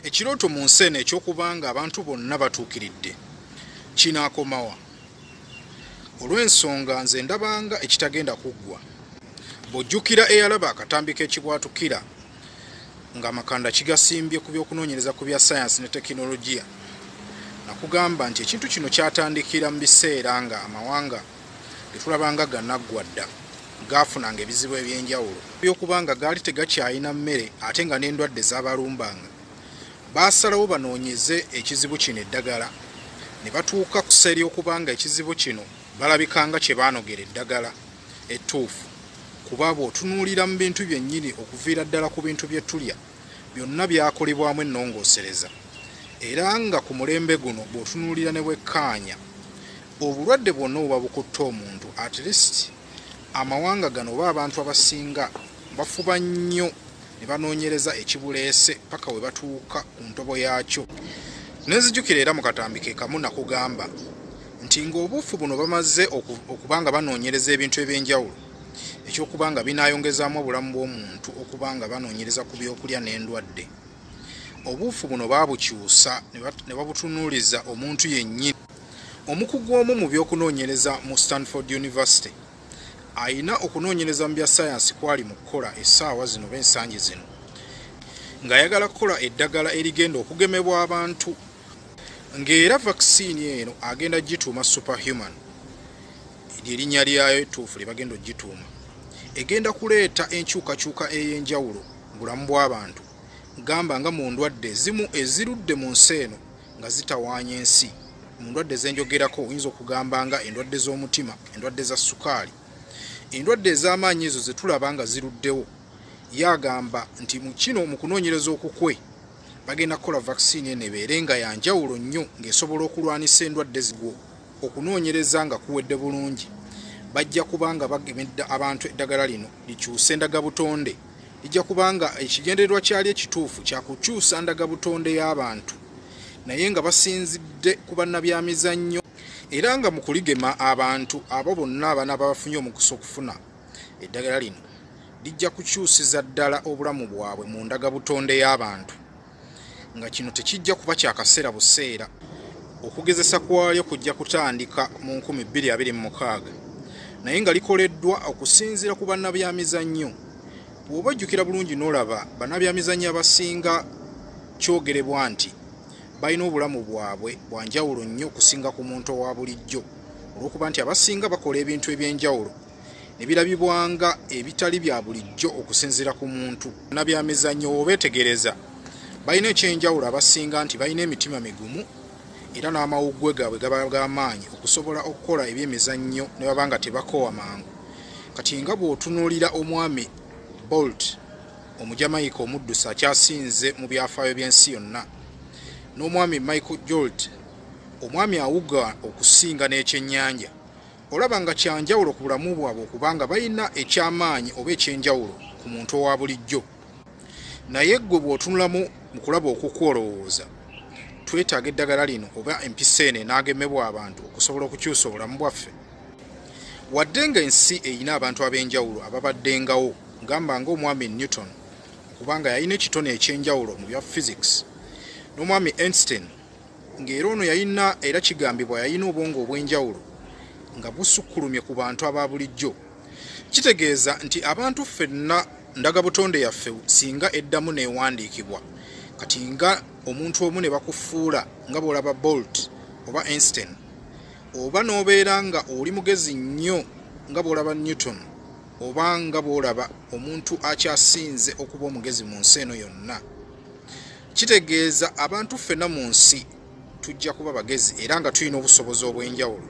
Ekirooto mu nsi eno eky'okuba nga abantu bonna batuukiridde kinaakomawa? Olw'ensonga nze ndabanga ekitagenda kuggwa. Bw'ojjukira eyalaba akatambi k'ekibwatukira ng'amakanda kigasimbye ku by'okunoonyereza ku bya sayansi ne tekinologiya, nakugamba nti ekintu kino kyatandikira mu biseera nga amawanga ge tulabanga gannaggwa dda gaafunanga ebizibu eby'enjawulo by'okuba nga gaali tegakyalina mmere ate nga n'endwadde zaabalumbanga. Baasalawo banoonyeze ekizibu kino eddagala ne batuuka ku ssa ery'okuba nga ekizibu kino balabika nga kye baanogera eddagala ettuufu kuba bw'otunuulira mu bintu byennyini okuviira ddala ku bintu bye tulya byonna byakolebwamu ennongoosereza era nga ku mulembe guno bw'otunuulira ne wekkaanya obulwadde bwonna obuba bukutte omuntu, at least amawanga gano oba abantu abasinga bafuba nnyo ne banoonyereza ekibuleese paka we batuuka ku ntobo yaakyo. Ne nzijukira era mu katambi ke kamu nakugamba nti ng'obuufu buno bamaze okuba nga banoonyereza ebintu eby'enjawulo eky'okuba nga binaayongezaamu obulamu bw'omuntu okuba nga banoonyereza ku byokulya n'endwadde. Obuufu buno baabukyusa ne babutunuuliza omuntu yennyini. Omukugu omu mu by'okunoonyereza mu Stanford University alina okunoonyereza mu bya sayansi kw'ali mu kukola essaawa zino oba ensangi zino ng'ayagala kukola eddagala erigenda okugemebwa abantu ng'era vaccine eno agenda gituuma superhuman, ly'erinnya lyayo ettuufu lye bagenda okugituuma. Egenda kuleeta enkyukakyuka ey'enjawulo mu bulamu bw'abantu gamba nga mu ndwadde ezimu ezirudde mu nsi eno nga zitawaanya ensi. Mu ndwadde ze njogerako oyinza okugamba nga endwadde z'omutima, endwadde za ssukaali, endwadde ez'amaanyi ezo ze tulaba nga ziruddewo. Ye agamba nti mu kino mu kunoonyereza okukwe bagenda kukola vaccine eno ebeere nga ya njawulo nnyo ng'esobola okulwanisa endwadde zigwo. Okunoonyereza nga kuwedde bulungi bajja kuba nga bagemedde abantu eddagala lino likyuse endagabutonde. Lijja kuba nga ekigendererwa kyalyo ekituufu kya kukyusa ndagabutonde y'abantu naye nga basinzidde ku bannabyamizannyo era nga mu kuligema abantu abo bonna abanaaba bafunye omukisa okufuna eddagala lino lijja kukyusiza ddala obulamu bwabwe mu ndagabutonde y'abantu nga kino tekijja kuba kya kaseera buseera. Okugezesa kwalyo kujja kutandika mu 2026 naye nga likoleddwa okusinziira ku bannabyamizannyo. Bw'oba ojjukira bulungi n'olaba bannabyamizannyo abasinga kyogerebwa nti balina obulamu bwabwe bwa njawulo nnyo okusinga ku muntu owa bulijjo olw'okuba nti abasinga bakola ebintu eby'enjawulo ne birabibwa nga ebitali bya bulijjo okusinziira ku muntu. Bannabyamizannyo bw'obeetegereza balina eky'enjawulo abasinga nti balina emitima migumu era n'amawuggwe gaabwe gaba ga maanyi okusobola okukola ebyemizannyo ne baba nga tebakoowa mangu. Kati nga bw'otunuulira omwami Bolt Omujamayica omuddusi akyasinze mu byafaayo by'ensi yonna n'omwami Michael Jolt omwami awuga okusinga n'ekyennyanja olaba nga kya njawulo ku bulamu bwabwe okuba nga balina eky'amaanyi oba eky'enjawulo ku muntu owa bulijjo. Naye ggwe bw'otunulamu mu kulaba okukwo olowooza twetaaga eddagala lino oba empiso eno enaagemebwa abantu okusobola okukyusa obulamu bwaffe? Wadde ng'ensi erina abantu ab'enjawulo ababaddengawo gamba ng'omwami Newton okuba nga yalina ekitone eky'enjawulo mu bya physics n'omwami Einstein ng'era ono yalina era kigambibwa yalina obwongo obw'enjawulo nga busukkulumye ku bantu aba bulijjo. Kitegeeza nti abantu ffenna ndagabutonde yaffe singa eddamu n'ewandiikibwa kati nga omuntu omu ne bakufuula nga bw'olaba Bolt oba Einstein oba n'obeera nga oli mugezi nnyo nga bw'olaba Newton oba nga bw'olaba omuntu akyasinze okuba omugezi mu nsi eno yonna. Kitegeeza abantu ffenna mu nsi tujja kuba bagezi era nga tulina obusobozi obw'enjawulo.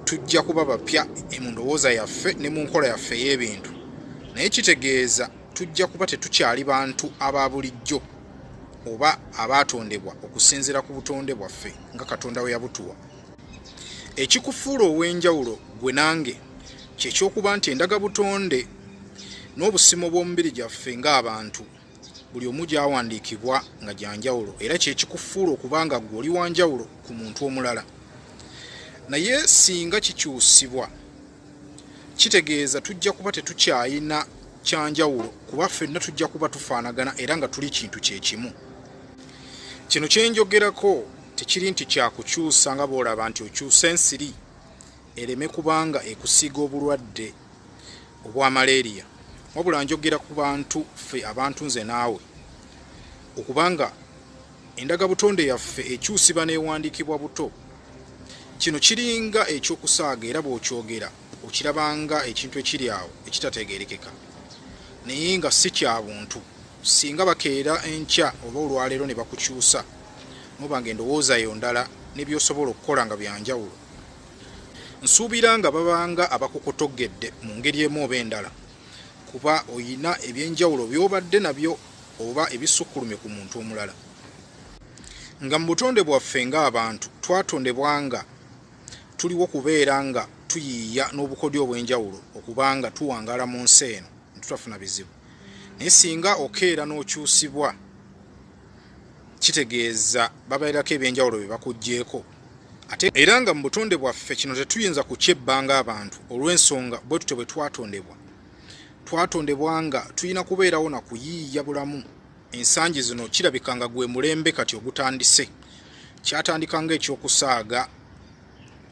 Tujja kuba bapya mu ndowooza yaffe ne mu nkola yaffe ey'ebintu naye kitegeeza tujja kuba tetukyali bantu aba bulijjo oba abaatondebwa okusinziira ku butonde bwaffe nga Katonda bwe yabutuwa. Ekikufuula ow'enjawulo ggwe nange kye ky'okuba nti endagabutonde n'obusimo bw'omubiri gyaffe ng'abantu buli omu gyawandiikibwa nga gya njawulo era kye kikufuula okuba nga ggwe oli wa njawulo ku muntu omulala. Naye singa kikyusibwa kitegeeza tujja kuba tetukyalina kya njawulo kuba ffenna tujja kuba tufaanagana era nga tuli kintu kye kimu. Kino kyenjogerako tekiri nti kyakukyusa nga bw'olaba nti okyusa ensiri ereme kubanga ekusiiga obulwadde obwa malaria, wabula njogera ku bantu ffe abantu nze naawe, okubanga endagabutonde yaffe ekyusibwa n'ewandiikibwa buto. Kino kiringa ekyokusaaga era bw'okyogera okirabanga ekintu ekiri awo ekitategeerekeka, naye nga si kya buntu. Singa bakeera enkya oba olwaleero ne bakukyusa noba nga endowooza yo ndala ne by'osobola okukola nga byanjawulo, nsuubira nga babanga abakukotogedde mu ngeri emu oba endala, kuba oyina ebyenjawulo by'obadde nabyo oba ebisukkulumye ku muntu omulala. Nga mu butonde bwaffe ng'abantu twatondebwa nga tuliwo kubeera nga tuyiiya n'obukodyo obw'enjawulo okubanga tuwangaala mu nsi eno ntutafuna bizibu. Naye singa okeera n'okyusibwa, kitegeeza babeerako ebyenjawulo bye bakuggyeeko. Ate era nga mu butonde bwaffe kino tetuyinza kukyebbanga abantu olw'ensonga bwe tutyo bwe twatondebwa. Twatondebwa nga tulina kubeerawo na kuyiiya bulamu. Ensangi zino kirabika nga gwe mulembe kati ogutandise. Kyatandika ng'ekyokusaaga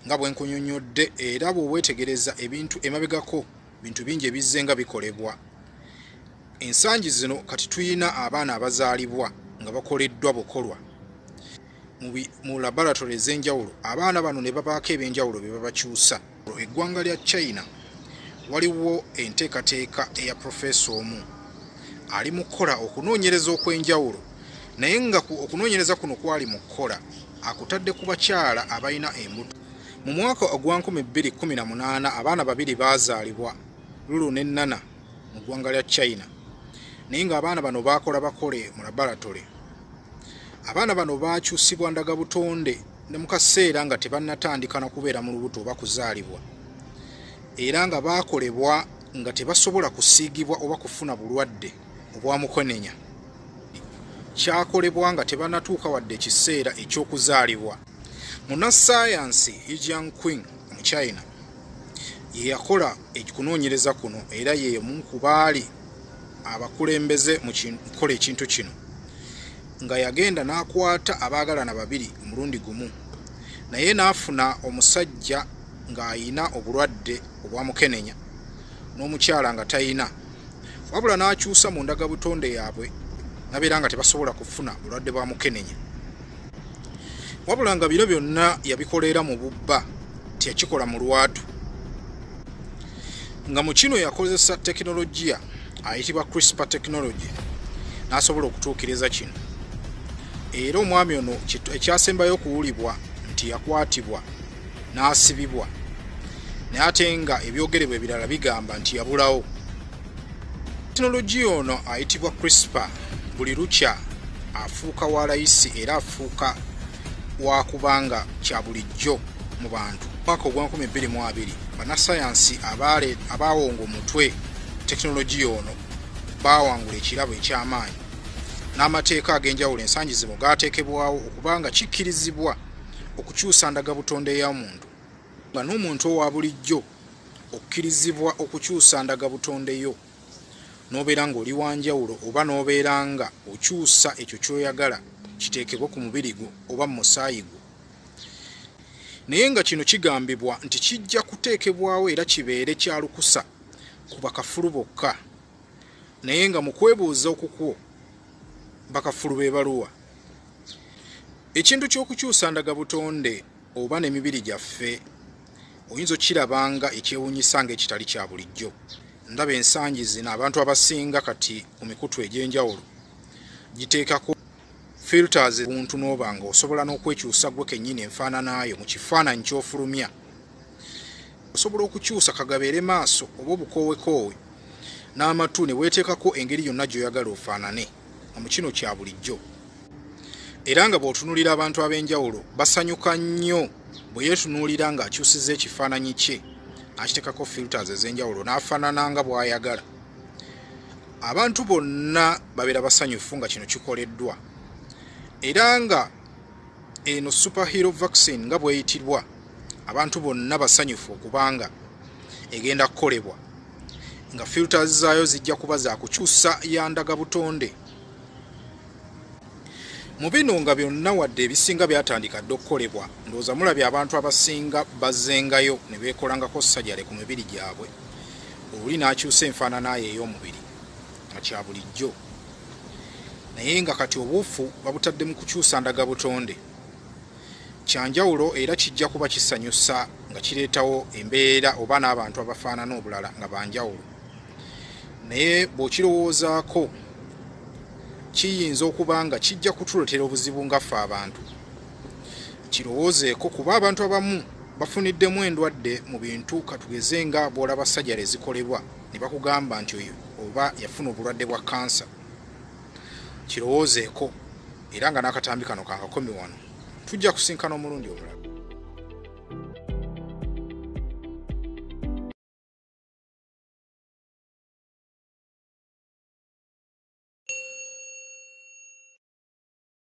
nga bwe nkunyonnyodde, era bw'oweetegereza ebintu emabegako bintu bingi ebizze nga bikolebwa. Ensangi zino kati tulina abaana abazaalibwa nga bakoleddwa bukolwa mu laboratory ez'enjawulo, abaana bano ne babaako ebyenjawulo bye babakyusa. Eggwanga lya China waliwo enteekateeka eya profesa omu ali mu kukola okunoonyereza okw'enjawulo, naye nga okunoonyereza kuno kwali mu kukola akutadde ku bakyala abalina embuto. Mu mwaka ogwa 2018 abaana babiri baazaalibwa, Lulu ne Nana, mu ggwanga lya China, naye ng'abaana bano baakola bakole mu laboratory. Abaana bano baakyusibwa ndagabutonde ne mu kaseera nga tebannatandika na kubeera mu lubuto oba kuzaalibwa, era nga baakolebwa nga tebasobola kusiigibwa oba kufuna bulwadde obwa mukenenya. Kyakolebwa nga tebannatuuka wadde ekiseera eky'okuzaalibwa. Munnassaayansi He Jiankui mu China ye yakola okunoonyereza kuno, era ye omu ku baali abakulembeze mu kukola ekintu kino, nga yagenda n'akwata abaagalana babiri omulundi gumu, naye n'afuna omusajja ng'ayina obulwadde obwa mukenenya n'omukyala nga tayina, wabula n'akyusa mu ndagabutonde yaabwe nabeera nga tebasobola kufuna bulwadde bwa mukenenya. Wabula nga bino byonna yabikolera mu bubba, teyakikola mu lwatu. Nga mu kino yakozesa tekinologiya ayitibwa CRISPR technology n'asobola okutuukiriza kino. Era omwami ono ekyasembayo okuwulibwa nti yakwatibwa n'asibibwa, naye ate nga ebyogerebwa ebirala bigamba nti yabulawo. Tekinologiya ono ayitibwa CRISPR buli lukya afuuka wa layisi era afuuka wa kubanga kya bulijjo mu bantu. Mwaka ogwa 2020 bannassaayansi abaawonga omutwe tekinologiya ono baawangula ekirabo eky'amaanyi, n'amateeka ag'enjawulo ensangi zino gaateekebwawo okubanga kikkirizibwa okukyusa ndagabutonde y'omuntu, nga n'omuntu owa bulijjo okkirizibwa okukyusa ndagabutonde yo n'obeera ng'oli wa njawulo, oba n'obeera nga okyusa ekyo ky'oyagala kiteekebwe ku mubiri gwo oba mu musaayi gwo. Naye nga kino kigambibwa nti kijja kuteekebwawo era kibeere kya lukusa ku bakafulu bokka, naye nga mu kwebuuza okukwo bakafulu be baluwa. Ekintu ky'okukyusa ndagabutonde oba n'emibiri gyaffe oyinza okirabanga ekyewuunyisa ng'ekitali kya bulijjo. Ndaba ensangi zino abantu abasinga kati ku mikutu egy'enjawulo giteekako filters buntu n'oba nga osobola n'okwekyusa gwe kennyini enfaananaayo mu kifaananyi ky'ofulumya. Osobola okukyusa kagabeere maaso oba obukoowekoowe n'amatu ne weeteekako engeri yonna gy'oyagala ofaanane, nga mu kino kya bulijjo. Era nga bw'otunuulira abantu ab'enjawulo basanyuka nnyo bwe yeetunuulira ng'akyusizza ekifaananyi kye n'akiteekako filters ez'enjawulo n'afaanana nga bw'ayagala. Abantu bonna babeera basanyufu nga kino kikoleddwa. Era nga eno superhero vaccine nga bw'eyitibwa, abantu bonna basanyufu okubanga egenda kukolebwa, nga filters zaayo zijja kuba za kukyusa ya ndagabutonde. Mu bino nga byonna wadde ebisinga byatandika dda okukolebwa, ndowooza mulabye abantu abasinga bazzengayo ne beekolangako sajale ku mibiri gyabwe, oli n'akyusa enfaanana ye ey'omubiri nga kya bulijjo. Naye nga kati obuufu babutadde mu kukyusa ndagabutonde. Kya njawulo era kijja kuba kisanyusa nga kireetawo embeera oba n'abantu abafaanana obulala nga ba njawulo. Naye bw'okirowoozaako kiyinza okuba nga kijja kutuleetera obuzibu nga ffe abantu. Kirowoozeeko kuba abantu abamu bafuniddemu endwadde mu bintu katugeze nga bw'olaba sajale ezikolebwa ne bakugamba nti oyo oba yafuna obulwadde bwa kansa. Kirowoozeeko era nga n'akatambi kano kankakomi wano. Tujja kusinkana omulundi omulala.